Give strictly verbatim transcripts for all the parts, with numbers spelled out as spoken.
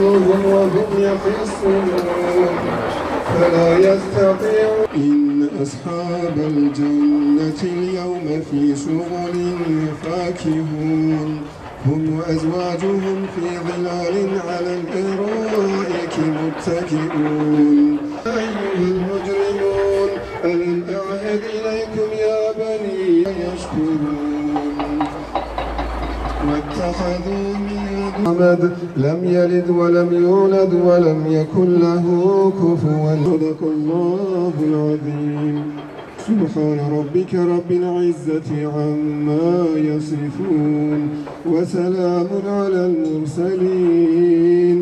وهم يخصمون فلا يستطيعون. إن أصحاب الجنة اليوم في شغل فاكهون. هم وأزواجهم في ظلال على الأرائك متكئون. أيها المجرمون، ألم أعهد إليكم يا بني يشكرون. واتخذوا من محمد لم يلد ولم يولد ولم يكن له كفوا. صدق الله العظيم. سبحان ربك رب العزة عما يصفون. وسلام على المرسلين.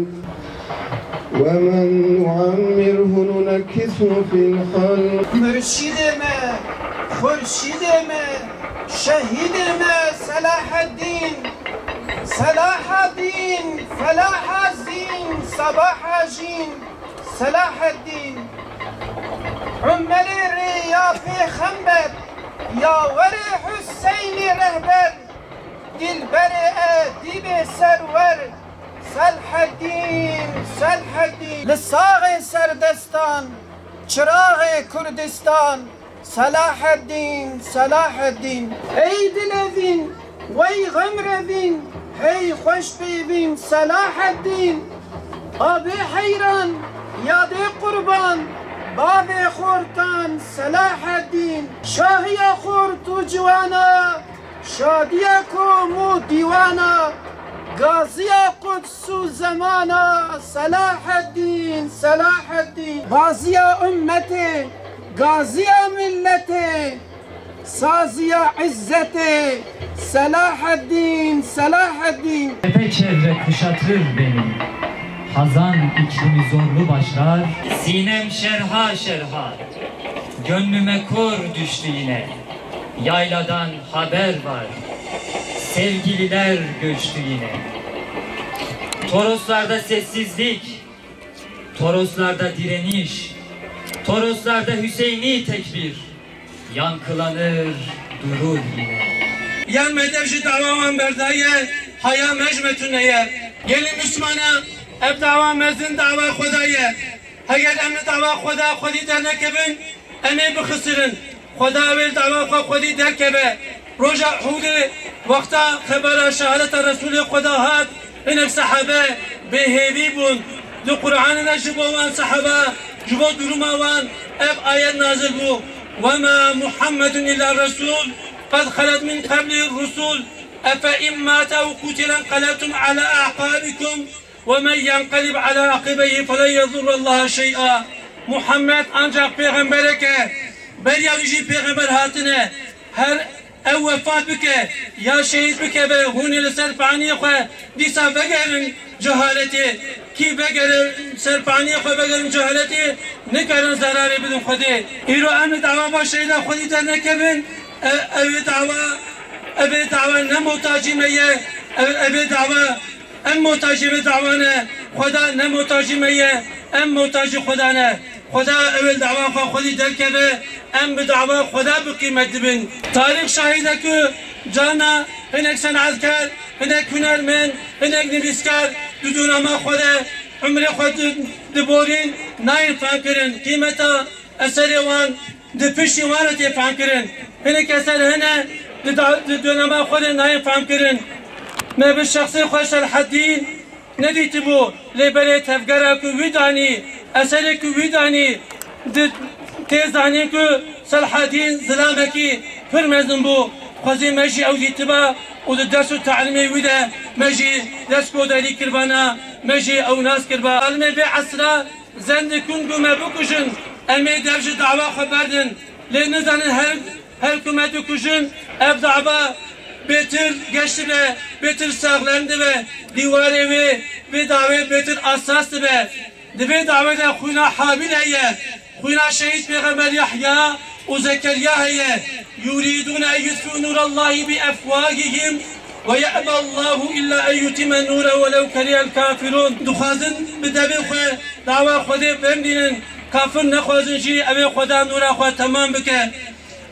ومن نعمره ننكسه في الخلق. Murşidê me, xurşîdê me, şehîdê me Selaheddîn. Selaheddîn, Felaha Zîn, Sebaha Jîn. Selaheddîn, Umerê rêya pêxember, yawerê Huseynî rehber, dilberê edîbê serwer, Selheddîn, Selheddîn. Li saxê serdestan, çiraxê Kurdistan, Selaheddîn, Selaheddîn. Ey dilevîn, wey xemrevîn, hey xweş pêvîn, Selaheddîn. Abê heyran, yadê qurban, bavê xortan, Selaheddîn. Şahiya xort û ciwana, şadiya kom û dîwana, gaziya Quds û zemana, Selaheddîn, Selaheddîn. Baziya ummetê, gaziya milletê, saziya izzetê, Selaheddîn, Selaheddîn. Tepe çevre kuşatır beni, hazan iklimi zorlu başlar. Sinem şerha şerha, gönlüme kor düştü yine. Yayladan haber var, sevgililer göçtü yine. Toroslarda sessizlik, Toroslarda direniş, Toroslarda Hüseyni tekbir yankılanır durur yine. Yan me dev ji dawa wan berdaye, haya me ji me tune ye. Gelî Mislimana, ev dawa mezin dawa Xwedê ye. Heger em li dawa Xwedê xwedî dernekevin, em ê bixisirin. Xweda wê li dawa xwe xwedî derkeve. Roja Hûdê wexta xebera şehadeta Resûlê Xweda hat, hinek sehebe bêhêvî bûn. Di Qur'anê de ji bo wan seheba, ji bo duruma wan ev ayet nazil bû: "Wema Muhammedun illa Resûl, qed xelet min qeblihir Rusûl, efe in mate ew qutile nqelebtum ala a'qabikum." "Ve men yenqelib ala aqibeyhi felen yedurrallaha şey'a." Muhammed ancak pêxemberek e. Beriya wî jî pêxember hatine. Her ew wefat bike ya şehîd bikeve, hûn ê li ser paniyê xwe dîsa vegerin cehaletê. Kî vegere ser paniyê xwe, vegerin cehaletê, nikarin zerarê bidin Xwedê. Îro em li dawa va şehîda xwedî dernekevin. E, ev ê dawa, ev ê dawa ne muhtacî me ye. Ev, ev ê dawa Em muhtacê vê dawa ne, Xweda ne muhtacê me ye, em muhtacê Xweda ne. Xweda ew ê li dawa xwe xwedî derkeve, em bi dawa Xweda bi qîmet dibin. Tarîx şahid e ku carna hinek senetkar, hinek hunermend, hinek nivîskar di dûnama xwe de umrê xwe di-, diborîn, nayên fehmkirin qîmeta eserê wan. Di piştî wan re tê fehmkirin. Hinek eser hene di da-, di dûnama xwe de nayên fehmkirin. Me bi şexsê xwe Selhedîn nedîtibû, lê berê tevgera ku wî danî, eserê ku wî danî, di tê zanîn ku Selhedîn zilamekî pir mezin bû. Xwezî me jî ew dîtiba û di ders û telimê wî de me jî destgoderî kiribana, me jî ew nas kiriba. Alimê vê esra Zendikûn ku me bikujin, em ê dev ji dawa xwe berdin. Lê nizanin her, her ku me dikujin, ev dawa bêtir geş dibe, bêtir saxlem dibe. Dîwarê wê, vê dawê bêtir asas dibe. Di vê dawê de xwîna Habîl heye, xwîna şehîd pêxember Yahya û Zekeriya heye. Yurîdûne en yutfîû nûrallahi bi efwahihim ve ye'ballahu illa en yutimme nûrehu ve lew kerihel kafirûn. Dixwazin bi devê xwe dawa Xwedê bimînin, kafir nexwazin jî ew ê Xweda nûra xwe temam bike.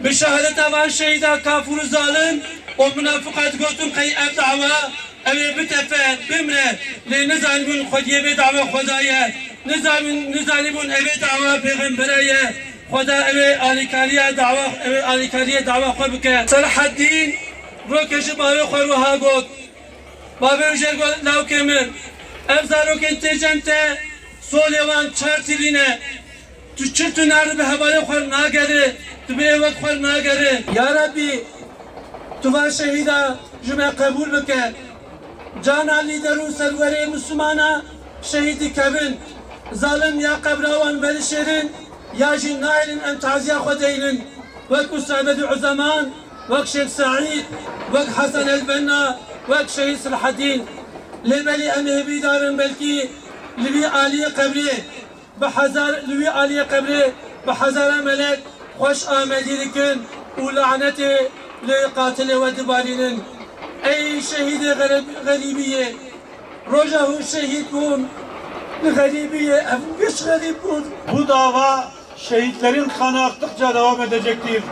Bi şehadeta van şehîda kafir û zalim û munafiqa digotin qey ev dawa Ew ê bitefe, bimre, lê nizanibûn xwediyê vê dawa Xweda ye, nizanibûn, nizanibûn ev ê dawa pêxembera ye, Xweda ew ê alîkariya dawa, ew ê alîkariyê dawa xwe bike. Selahaddîn rokê ji bavê xwe re wiha got, Bavê wî jê got, Lawkê min, ev zarokên tê cem te, solê wan çar tîlî ne. Tu çi tu nari bi hevalê xwe re nagere, tu bi ê wek xwe re nagere. Ya Rebbî, tu van şehîda ji me qebûl bike. Cana lîder û serwerê Mislimana şehîd dikevin. Zalim ya qebra wan vedişêrin, ya jî nahêlin em taziya xwe deynin. Wek Usamed û Uzeman, wek Şêx Seîd, wek Hesen el Benna, wek Şehîd Silahedîn. Lê belê em hêvîdar in belkî li vî aliyê qebrê bi hezar, li wî aliyê qebrê bi hezara melek xweş amedî dikin û lanetê li qatilê we dibarînin. Ey şehîdê xereb-, xerîbiyê, roja hûn şehîd bûn, li xerîbiyê em giş xerîb bûn. Bu dava şehitlerin kanı aktıkça devam edecektir.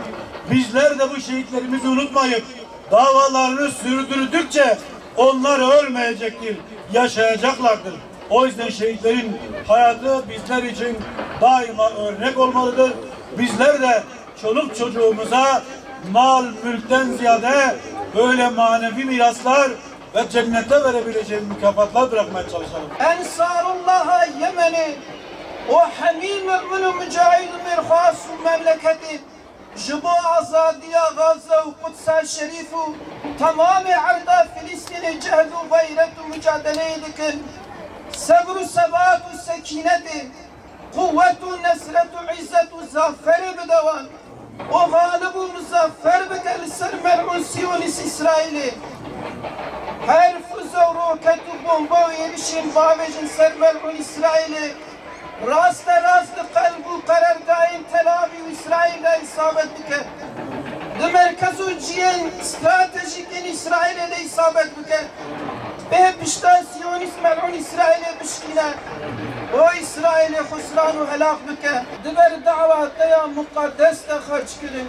Bizler de bu şehitlerimizi unutmayıp davalarını sürdürdükçe onlar ölmeyecektir, yaşayacaklardır. O yüzden şehitlerin hayatı bizler için daima örnek olmalıdır. Bizler de çoluk çocuğumuza mal mülkten ziyade böyle manevi miraslar ve cennete verebileceği mükafatlar bırakmaya çalışalım. Ensarullaha Yemenê û hemî mu'min û mucahid û mêrxwas û memleketê ji bo azadiya Gaza û Qudsa Şerîf û temamê erda Filistînê cehd û xeyret û mucadeleyê dikin. Sebr û sebat û sekînetê, quwwet û nesret û îzzet û zaferê bide wan û xalib û muzaffer bike li ser mel'ûn Siyonîst Îsraîlê. Her fize û roket û bombe û êrişên bavêjin ser mel'ûn Îsraîlê raste rast li qelb û qerargahên Tel Avîv û Îsraîl de îsabet bike. Di merkez û cihên stratejîk ên Îsraîlê de îsabet bike. Bê pişta Siyonîst mel'ûn Îsraîlê bişkîne û Îsraîlê xusran û helak bike. Di ber dawa te ya muqedes de xerc kirin.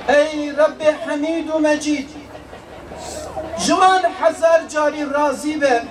Ey Rebbê Hemîd û Mecîd, ji wan hezar carî razî be.